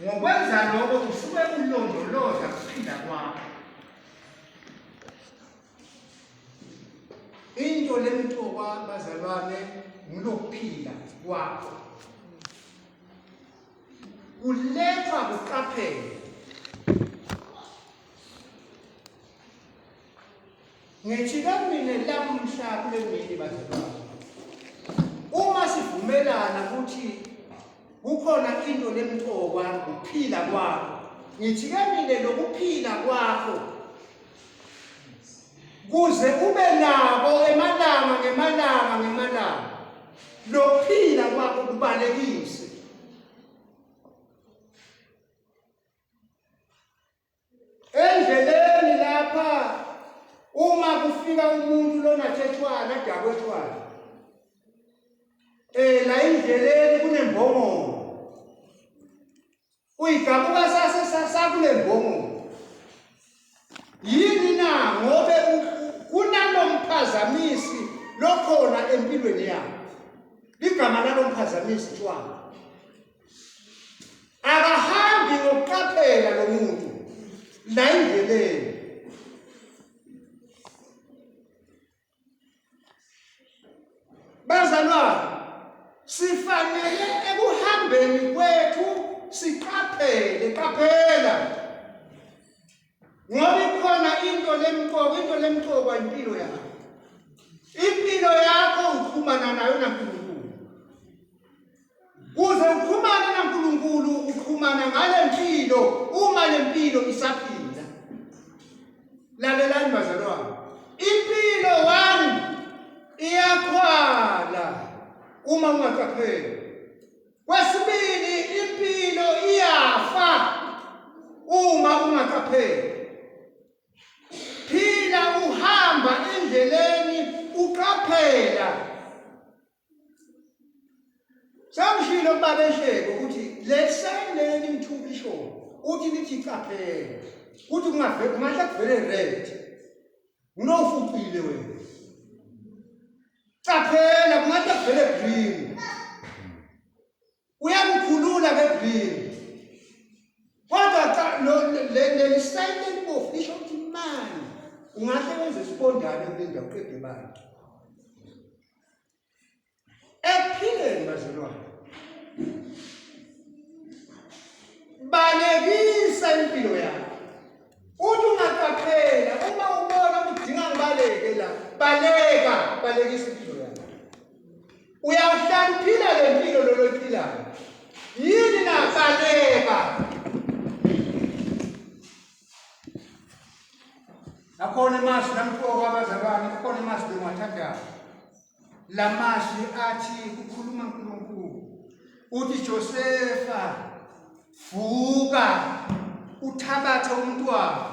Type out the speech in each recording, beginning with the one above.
Ngokwenza lokho usuke ulondoloza kuphila kwakho. Into lemqoka bazalwane ngulokuphila kwakho. Kulethwa kuqaphela. Ngithi ke mina lamhla kule mini bazalwane. Uma sivumelana ukuthi kukhona into lemqoka kuphila kwakho. Ngithi ke mina lokuphila kwakho kuze ube nabo emalanga ngemalanga ngemalanga lokuphila kwakho kubalekise Endleleni lapha uma kufika umuntu lona thethwana adakwethwana eh la endleleni kunembongolo uyigabuka sase sakule mbongolo yini na ngobe kunalomphazamisi lokhona empilweni yakho ligama lalomphazamisi tshwala Akahambi ngokuqaphela lo muntu la endleleni. Bazalwane, sifanele ekuhambeni kwethu siqaphele, qaphela. Ngoba ikhona into lemqoka, into lemqoka impilo yakho. Impilo yakho uxhumana nayo naNkulunkulu. Kuze uxhumane naNkulunkulu uxhumana ngale mpilo uma le mpilo isaphila. Lalelani bazalwane. Impilo one iyakhwala uma ungaqapheli. Kwesibili impilo iyafa uma ungaqapheli. Phila uhamba endleleni uqaphela. Sengishilo kubaba ehleko ukuthi le sign leli ngithuka isho uthi lithi qaphela kuthi kungavele kungahle kuvele red unofuqile wena qaphela kungahle kuvele green uyakukhulula ke green kodwa cha leli sign elibovu lisho ukuthi mani ungahle wenze isibondane kule ndawo uqede abantu Ekuphileni bazalwane. Balekisa impilo yakho. Uthi ungaqaphela uma ubona ukuthi udinga ngibaleke la, baleka, balekisa impilo yakho. Uyawuhlala uphila le mpilo lolo oyiphilayo. Yini na baleka. Akhona emazwi lamqoka abazalwane, akhona emazwi bengiwathandayo. Lamazwi athi kukhuluma uNkulunkulu. Uthi Josefa vuka uthabathe umntwana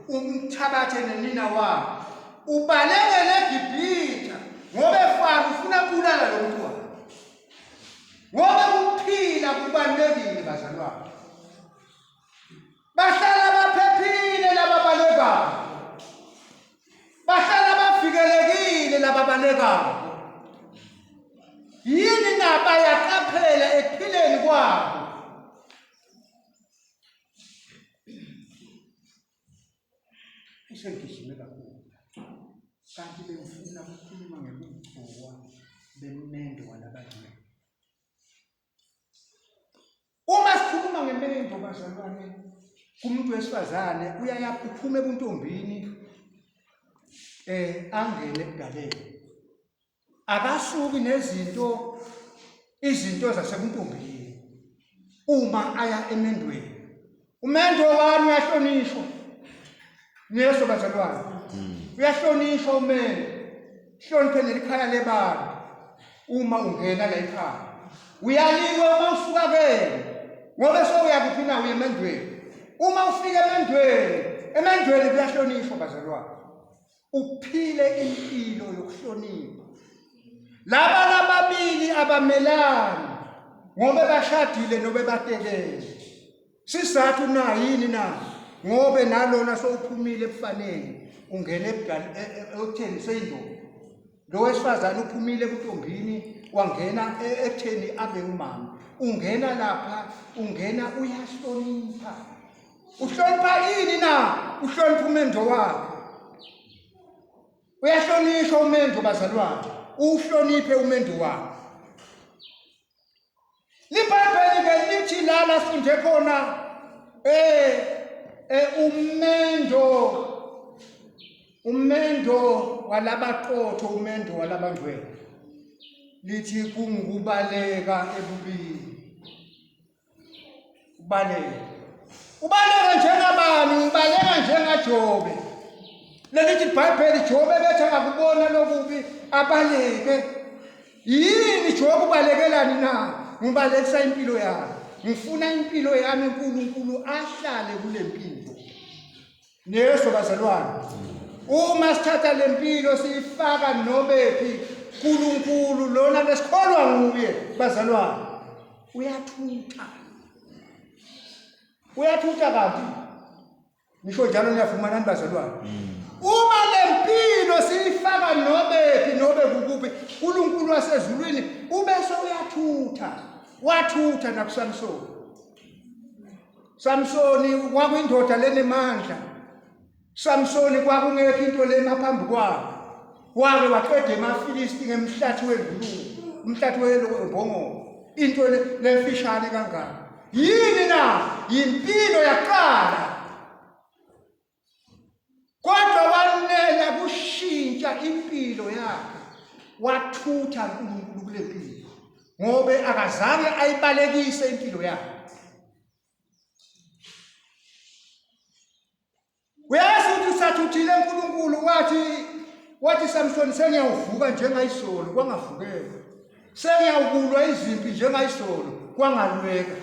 umthabathe nenina wakhe ubalekele eGibhithe ngoba eFaro ufuna kubulala lo mntwana ngoba ukuphila kubalulekile bazalwane Bahlala baphephile laba balekayo. Bahlala bavikelekile laba balekayo. Yini na bayaqaphela ekuphileni kwabo. Isengigijime kakhulu. Kanti bengifuna ukukhuluma ngobugcowa bemendo walabangcwele. Uma sikhuluma ngemendo bazalwane kumuntu wesifazane uyaya uphume ebuntombini eh angene ebudaleni. Akasuki nezinto izinto zasebuntombini uma aya emendweni. Umendo wami uyahlonishwa. Niyezwa bazalwane. Uyahlonishwa umendo. Hloniphe nelikhaya lebala uma ungena la ekhaya. Uyaliwa uma usuka kena. Ngoba sewuyakuphi na uye emendweni. Uma ufika emendweni, emendweni kuyahlonishwa bazalwane. Uphile impilo yokuhlonipha. Laba lababili abamelani ngoba bashadile nobe batekene. Sizathu na yini na? Ngobe nalona sowuphumile ebufaneni ungena e, e, ekutheni seyindoda. Lo wesifazane uphumile ebuntombini Wangena e, ekutheni abe umama. Ungena lapha, ungena uyahlonipha. Uhlonipha ini na? Uhlonipha umendo wakhe. Uyahlonishwa umendo bazalwane. Uhloniphe umendo wakhe. LiBhayibheli ke lithi la lafunde khona eh, eh umendo umendo walabaqotho umendo walabangcwele lithi kungukubaleka ebubini ubaleke ubaleke njengabani ubaleka njengaJobe lelithi iBhayibheli Jobe bethi akubona lokubi abaleke yini Jobe ubalekelani na ngibalekisa impilo yami ngifuna impilo yami uNkulunkulu ahlale kule mpilo Neso bazalwane. Uma sithatha lempilo siyifaka nobephi uNkulunkulu lona lesikholwa nguye bazalwane. Uyathutha. Uyathutha kanti. Nisho njalo niyavuma nani bazalwane. Uma lempilo siyifaka nobephi nobe kukuphi uNkulunkulu wasezulwini ubese uyathutha. Wathutha nakuSamsoni. Samsoni kwakuyindoda lenemandla. Samsoni kwakungekho into lema phambi kwakhe. Wake waqeda emaFilisti ngemhlathi wengulube, umhlathi wembongolo. Into lemfishane kangaka. Yini na? Yimpilo yaqala. Kodwa wanela kushintsha impilo yakhe. Wathutha uNkulunkulu kule mpilo. Ngobe akazange ayibalekise impilo yakhe. Uyazi ukuthi usathuthile uNkulunkulu wathi wathi Samson sengiyawuvuka njengayisolo kwangavukeka. Sengiyawukulwa izimpi njengayisolo kwangalweka.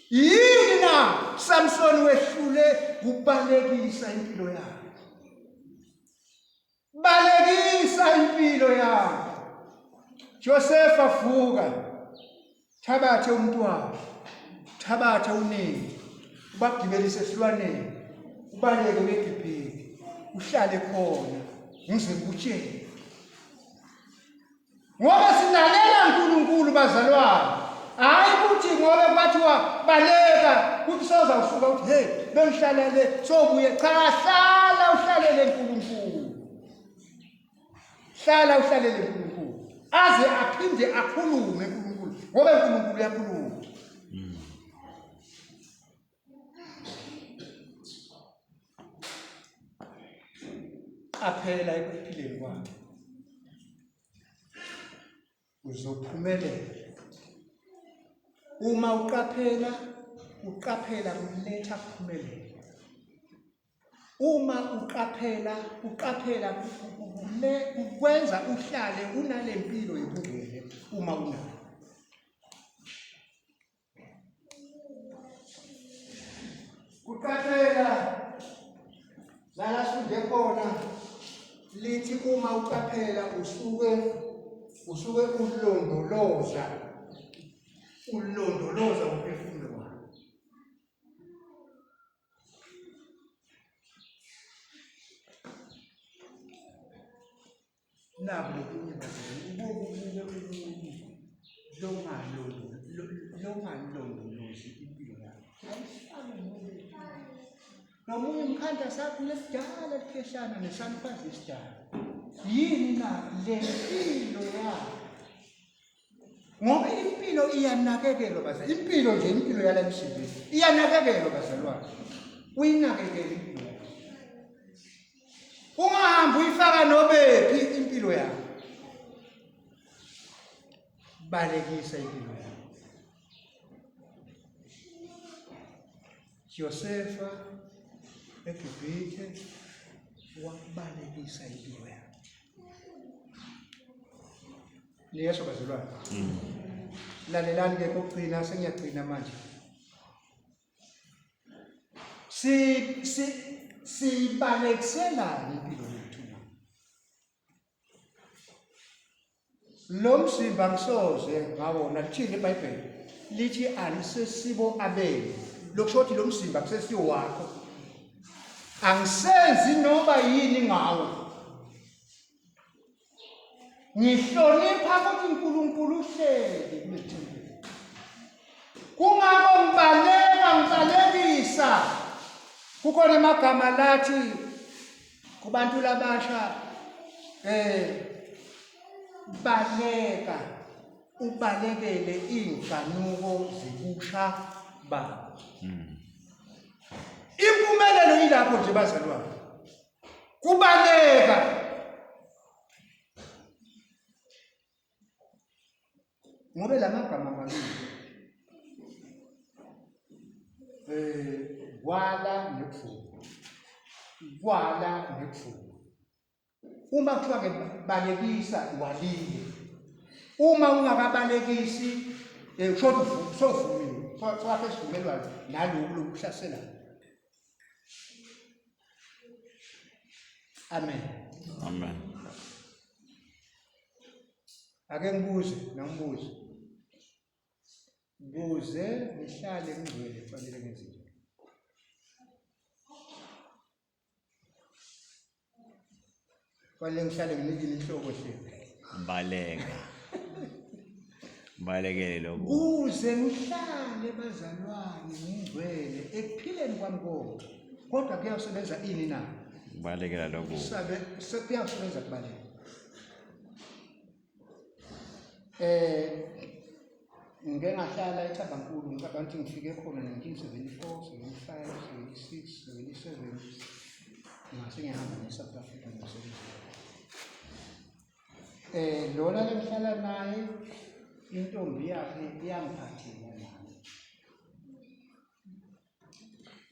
Yini na Samson wehlule kubalekisa impilo yakhe. Balekisa impilo yakho. Josefa vuka. Thabathe umntwana. Thabathe unina. Ubagibelise esilwaneni. Ubaleke uyeGibhithe. Uhlale khona. Ngize ngikutshele. Ngoba silalela uNkulunkulu bazalwane. Hayi ukuthi ngoba kwathiwa baleka kuthi soza usuka uthi hey bengihlala le sobuye cha hlala uhlalele uNkulunkulu. Hlala uhlalele uNkulunkulu. Aze aphinde akhulume uNkulunkulu ngoba uNkulunkulu uyakhuluma. Qaphela ekuphileni kwakhe. Uzophumelela. Uma uqaphela, uqaphela kuletha kuphumelela. Uma uqaphela, uqaphela kukwenza uhlale unalempilo yobungcwele uma unayo. Kuqaphela la sifunde khona lithi uma uqaphela usuke usuke ulondoloza ulondoloza umphefumulo wakho. Naku lokunye bazalwane ubokubuke umuntu longalondolozi impilo yakhe ayifane nobe nomunye umkhanda sakho lesidala likheshana nesalukazi esidala yini na le mpilo yakhe ngoba impilo iyanakekelwa bazalwane impilo nje impilo yala emhlabeni iyanakekelwa bazalwane uyinakekele impilo yakho ungahambi uyifaka nobephi impilo yakho balekisa impilo yakho Josefa eGibhithe wabalekisa impilo yakhe Niyesho bazalwane. Mm. Lalelani ke kokugcina sengiyagcina manje. Si si sibalekiselani impilo yethu na? Lo mzimba ngisoze ngawona lithini iBhayibheli? Lithi alisesibo abenu. Lokusho ukuthi lo mzimba kusesiwo wakho. Angisenzi noma yini ngawo. Ngihlonipha ukuthi uNkulunkulu uhleli kule thempeli. Kungako ngibaleka ngibalekisa. Kukhona amagama lathi kubantu labasha eh baleka ubalekele iy'nkanuko zibusha babo. Impumelelo ilapho nje bazalwane. Kubaleka ngobe la magama mabili eh kwala nekuvuma kwala nekuvuma uma kuthiwa ke balekisa walile uma ungakabalekisi eh kusho ukuthi sovumile sowakhe isivumelwano naloku lokuhlaselayo amen amen ake ngibuze nangibuze kuze ngihlale ngingcwele kufanele ngenze njani Fanele ngihlale nginikile inhloko hle. Baleka. Balekele lokho. Kuze ngihlale bazalwane ngingcwele ekuphileni kwami konke. Kodwa kuyawusebenza ini na? Balekela lokho. Sabe sekuyawusebenza kubaleka. Eh ngike ngahlala eThabankulu ngicabanga ukuthi ngifike khona 1974, 75, 76, 77 ngase ngihamba ne-South Africa ngomsebenzi. Eh lona lengihlala naye intombi yakhe iyangiphathela nami.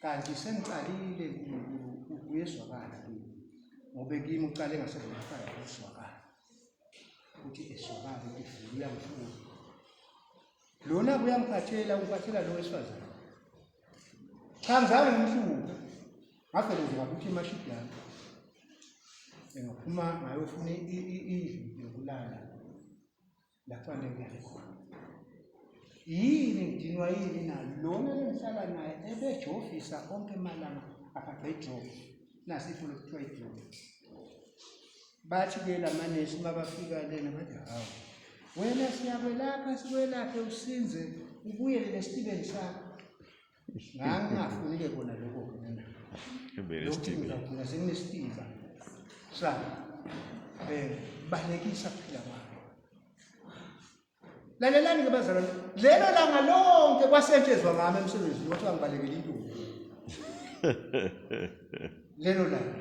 Kanti sengiqalile uNkulunkulu uyezwakala kimi ngoba kimi uqale ngase-75 uzwakala ukuthi ezwakala ukuthi vele uyangifuna lona kuyangiphathela ungiphathela lo wesifazane cha ngizange ngimhluphe ngavele nje ngabuthi imashidi yami ngaphuma ngayofuna indlu yokulala la kufanele ngilale khona yini ngidinwa yini na lona lengihlala naye ebejovisa onke emalanga akagqe ijovo nasi ifo lokuthiwa ijovo bathi ke lamanesi uma bafika lena bathi hawu wena siyakwelapha sikwelaphe usinze ubuyele nesitibeni sakho ngangingafuni-ke kona lokho-ke mina lokhu ngizagcina senginesitiba sa um balekisa kuphila kwakho lalelani-ke bazalwane lelo langa lonke kwasentshezwa ngami emsebenzini kwathiwa ngibalekele intombi lelo langa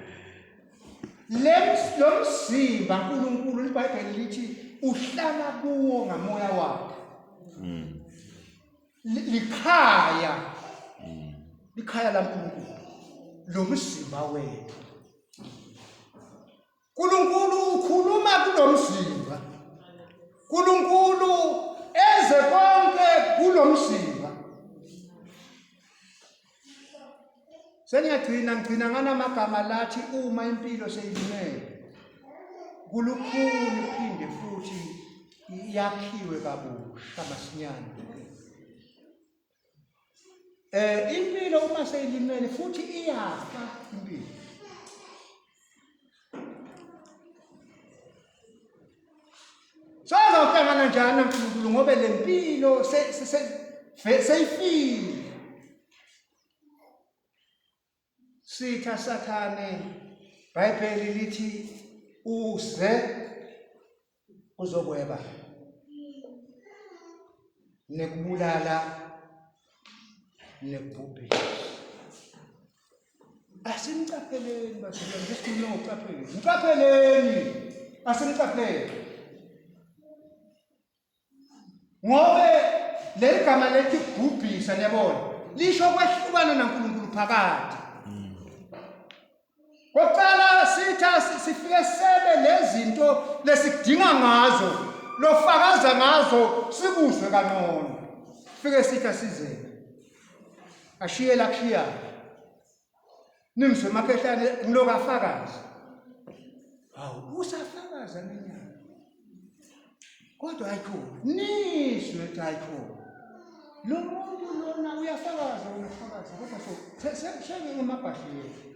lo mzimba nkulunkulu libhayibheli lithi uhlala kuwo ngamoya wakhe mm. Likhaya likhaya laNkulunkulu lo mzimba wethu. uNkulunkulu ukhuluma kulo mzimba. uNkulunkulu eze konke kulo mzimba. Sengiyagcina ngigcina nganamagama lathi uma impilo seyilimele kulukhuni phinde futhi yakhiwe kabusha masinyane. Eh impilo uma seyilimele futhi iyafa impilo. Sazawuhlangana njani naNkulunkulu ngoba le mpilo seyifile. Sitha Sathane Bhayibheli lithi uze uzokweba nekubulala nekubhubhisa. Asimqapheleni bazalwane, ngesikhuluma ngokuqaphela. Mqapheleni, asimqaphele. Ngobe leli gama lethi kubhubhisa niyabona lisho kwehlukana naNkulunkulu phakade. Kokuqala sitha sifike sebe lezinto lesidinga ngazo lofakaza ngazo sikuzwe kangcono. Fike sitha sizele. Ashiye la kushiyayo. Nimzwe makhehlane ngiloku afakaza. Hawu usafakaza nenyanga. Kodwa ayikhona. Nizwe ukuthi ayikhona. Lo muntu lona uyafakaza uyafakaza kodwa so sengingamabhadlela.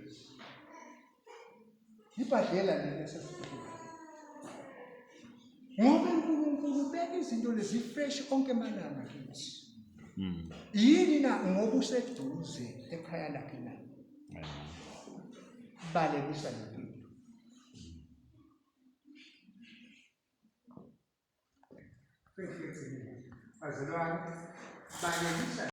Ibhadlela leli esesifuna. Ngoba uNkulunkulu ubeka izinto lezi fresh onke amalanga kithi. Yini na ngoba useduze ekhaya lakhe na? Balekisa lempilo. Bazalwane, balekisa.